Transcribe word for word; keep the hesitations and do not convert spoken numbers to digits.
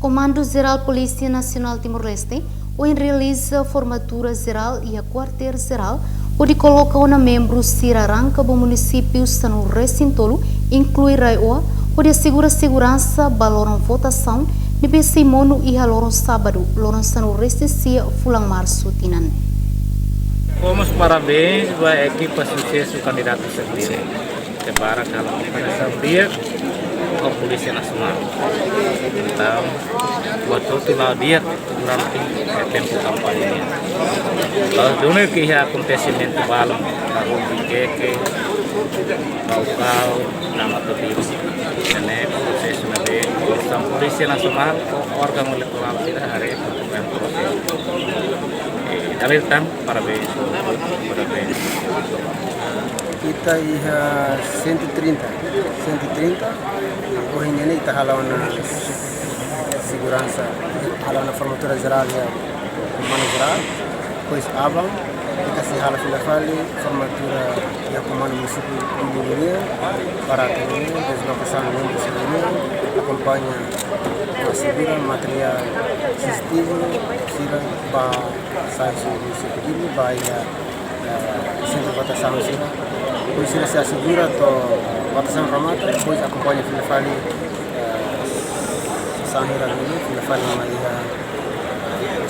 Komandu Jerál Polísia Nasionál Timor-Leste ohin realiza formatura jerál iha Kuartél Jerál, hodi koloka ona membru sira arranka ba munisípiu sanulu-resin-tolu, inklui RAEOA, hodi asegura seguransa ba loron votasaun ne'ebé sei monu iha loron sábadu, loron sanulu-resin-sia fulan Marsu tinan. Vamos parabéns ba ekipa susesu kandidatu sendiri. Ke barak halo operasaun di'ak ho Polísia Nasionál. Entaun, buat hotu la'o di'ak durante tempu kampaña nian. La'ós duni ke iha akontesimentu balun, bahu di keke, bau kau, nama tu biru. Ne'e prosesu ne'ebé, sang Polísia Nasionál ho órgaun eleitorál sira haree prosesu. Eh, dalil tan, parabéns, parabéns. Ita iha cento e trinta, cento e trinta, ohin ne'e ita halo ona seguransa, halo ona formatura jerál iha Komandu Jerál, depois aban, ita sei halo fila fali formatura iha Komandu Munisípiu Dili nian, para atende deslokasaun membru sira nian, akompaña, asegura materiál sensitivu sira ba sai munisípiu Dili ba iha eh, sentru votasaun sira. Depois sira sei asegura to'o votasaun remata, depois akompaña fila fali, eh, sasán sira dulu, fila fali mai iha, eh,